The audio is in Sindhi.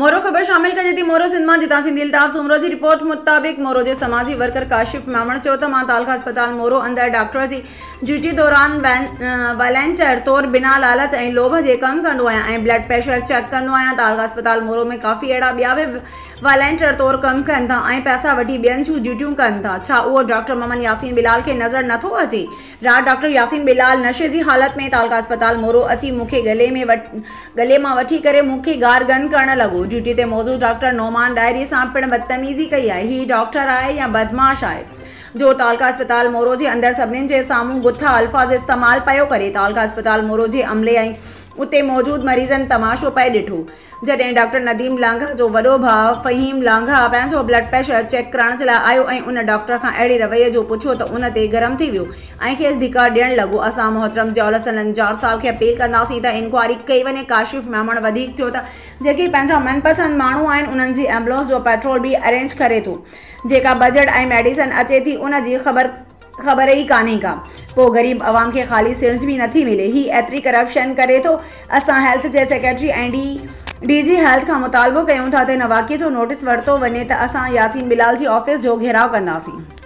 مورو خبر شامل ڪجي ٿي مورو سنڌ مان جتان سنڌي الطاف سومرو جي رپورٽ مطابق مورو جي سماجي ورڪر ڪاشف ميمڻ چيو ته مان تعلقه اسپتال مورو اندر ڊاڪٽر جي ڊيوٽي دوران والنٽيئر طور بنا لالچ ۽ لوڀ جي ڪم ڪندو آهيان ۽ بلڊ پريشر چيڪ ڪندو آهيان تعلقه اسپتال مورو ۾ ڪافي اهڙا ٻيا به والنٽيئر طور ڪم ڪن ٿا ۽ پئسا وٺي ٻين جون ڊيوٽيون ڪن ٿا ڇا اهو ڊاڪٽر محمد ياسين ٻلال کي نظر نٿو اچي رات ڊاڪٽر ياسين ٻلال نشي جي حالت ۾ تعلقه اسپتال مورو اچي مون کي ڳلي ۾ ڳلي مان وٺي ڪري مون کي گارگند ڪرڻ لڳو. ڊيوٽي تي موجود ڊاڪٽر نعمان ڏاهري سان پڻ بدتميزي ڪئي آهي. هي ڊاڪٽر آهي يا بدمعاش آهي جو تعلقه اسپتال مورو جي اندر سڀني جي سامهون گٿا الفاظ استعمال پيو ڪري. تعلقه اسپتال مورو جي عملي ۽ اتي موجود مريضن تماشو پئي ڏٺو. جڏهن ڊاڪٽر نديم لانگاهه جو وڏو ڀاء فهيم لانگاهه پنهنجو بلڊ پريشر چيڪ ڪرائڻ جي لاء آيو ۽ ان ڊاڪٽر کان اهڙي رويي جو پڇيو ته ان تي گرم ٿي ويو ۽ کيس ڌڪا ڏيڻ لڳو. اسان محترم ضياء الحسن لنجار صاحب کي اپيل ڪنداسين ته انڪوائري ڪئي وڃي. ڪاشف ميمڻ وڌيڪ چيو ته جيڪي پنهنجا من پسند ماڻهو آهن انهن جي ايمبولينس جو پيٽرول به ارينج ڪري ٿو جيڪا بجيٽ ۽ ميڊيسن اچي ٿي ان جي خبر خبر ئي ڪانهي ڪا. پوء غريب عوام کي خالي سرنج به نٿي ملي. هي ايتري ڪرپشن ڪري ٿو. اسان هيلٿ جي سيڪريٽري ۽ ڊي جي هيلٿ کان مطالبو ڪيون ٿا ته هن واقعي جو نوٽيس ورتو وڃي ته اسان ياسين بلال جي آفيس جو گهيراء ڪنداسين.